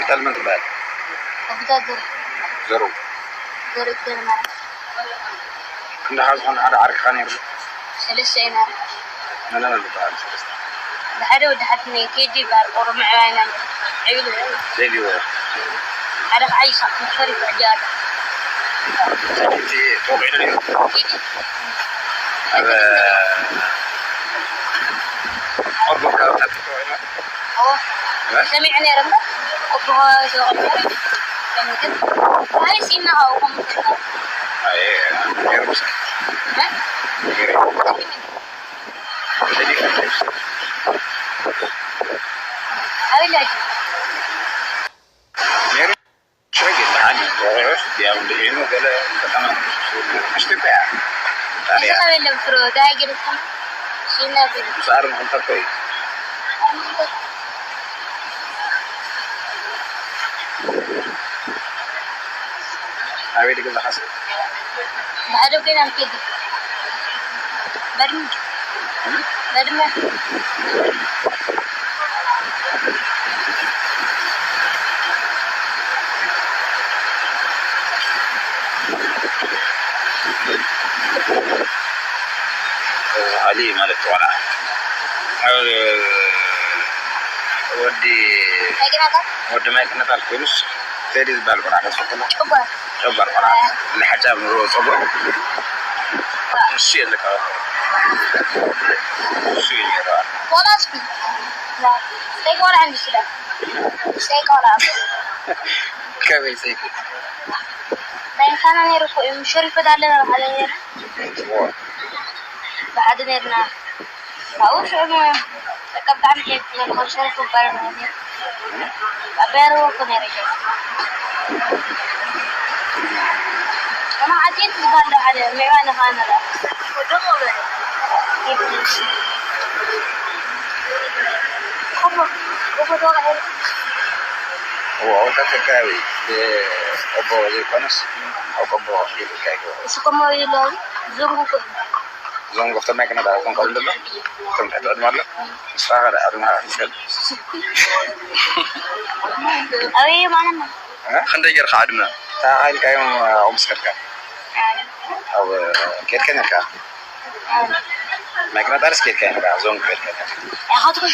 ካልመን ትበሃል? ኣቦታት ዘሩ። ዘሩ። ዘሩ ይገርማል። ክንድኻ ዝኾነ ሓደ ዓርክኻ ነይሩ? ሰለስተ ኢና። መን መን ዝበሃል ሰለስተ? ሓደ ወዲ ሓትነይ ቴዲ ይበሃል፣ ቁሩብ ምዕባይና ዕብሉ። ቴዲ ይበሃል። ሓደ ከዓ ይስሐቅ መሸሪፍ ሕጂ ኣሎ። እቲ ተወቂዑ ድዩ? ቴዲ። ኣብ ቆቦ ከባቢ ተወቂዑ? እዎ። እ? ሰሚዐ ነይረ እምበር፣ ቆቦ ከባቢ ተወቂዑ ነይረ። ሎሚ ግን፣ ኣይ፣ ሲና ካብኡ ከም ምትእትታው። ኣይ፣ ገርምስ። እ? ገርም። ኣበይ ላጅ? ነይሩ። ሸግ ይበሃል እዩ። ተወቂዑስ ያው እንዲህ ነው ገለ ከተማ ኢትዮጵያ። ጣልያን። እዚ ከበይ ለም ፍሮ፣ ዳይ ግን ከም ሲና ቢል። ምሳር እንተኮይ። ኣበይ ድግዛ ኻስ? ባዶ ኮይና ንከይድ። ባድመ። እም? ባድመ። ሃሊ ማለት ቆልዓ። ኣብ ወዲ፣ ማይክ ናታ? ወዲ ማይክ ናታ ኮይኑስ ቴዲ ዝበሃል ቆልዓ ከስፈተና? ጨጓር። ጨጓር ቆልዓ። ንሓጫ ንሮ ጸጉር። እሺ፣ የለካ። እሺ፣ የለካ። ቆልዓ እስኪ። ና፣ ሰይ ቆልዓ እንዲ ስለ። ሰይ ቆልዓ። ከመይ ሰይፊ? ናይ ምሳና ነይሩ እኮ እዩ። ሸሪፈት ኣለና፣ ሓደ ነይሩ። ብሓደ ነይርና። ካብኡ ሽዑ በቃ ብጣዕሚ ከይድ ዝበልኩ ሸሪፍ ይባል ነይሩ። ኣብ በያሮ እኮ ነይረ። ከማ ዓዲ ትዝባለ ሓደ ምዕባለ ኸዓ ንርኣ። ወደሞ በለ። ቆቦ፣ ቆቦ ተባሂሉ። እዎ፣ ኣብ ታሕቲ ከባቢ ብቆቦ ዘይኮነስ ኣብ ቆቦ ኢሉ እንታይ ይገብር? እሱ ቆሞ ኢሉ ዞንጉ እኮ እዩ። ዞንጎ ፍቶ ማይ ክነዳ ከም ቆል ደሎ? ከም ትሕቲ ዕድመ ኣሎ? ንስኻ ኸደ ዕድመ ክሰል? ኣበይ ማለት ነው? እ? ክንደይ ጌርካ ዕድመ? ታኻይልካዮም ኣብ ምስከድካ? ኣብ ኬድካ ነርካ? ማይ ክነጣርስ ኬድካ ነርካ? ዞንጎ ኬድካ ነርካ? ያኸትኩ።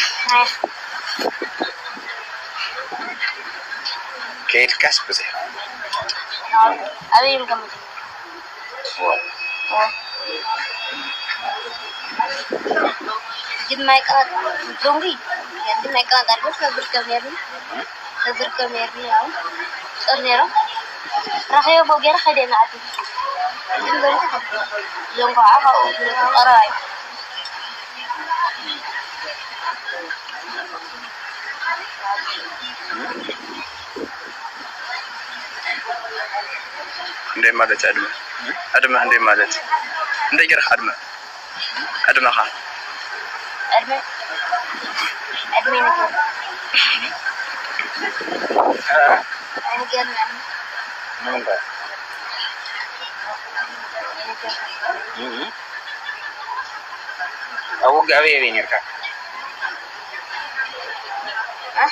ከይድካስ ብዙሕ። ኣበይ እዮም ገምቱ? ግን ማይ ቀ-፣ ዞንጉ፣ ግን ማይ ቀ-፣ ዳርጎ ከብር ከብር፣ ከብር ከብር፣ ያው፣ ጥር ነይሮ። ራኸዮ ቦጌራ ኸይደ ንዓዲ። ግን ዞንጉ፣ ዞንጉ ዓኻ፣ ቀረባይ። እንደ ማለት ዕድመ፣ ዕድመ እንደ ማለት፣ እንደ ጌርካ ዕድመ፣ ዕድመኻ። ዕድመ፣ ዕድመ ይነግር። ኣይንገርና። ንምንታይ? ኣይንገርና። እም። ኣብ ውግእ ኣበይ ኣበይ ነርካ? እ?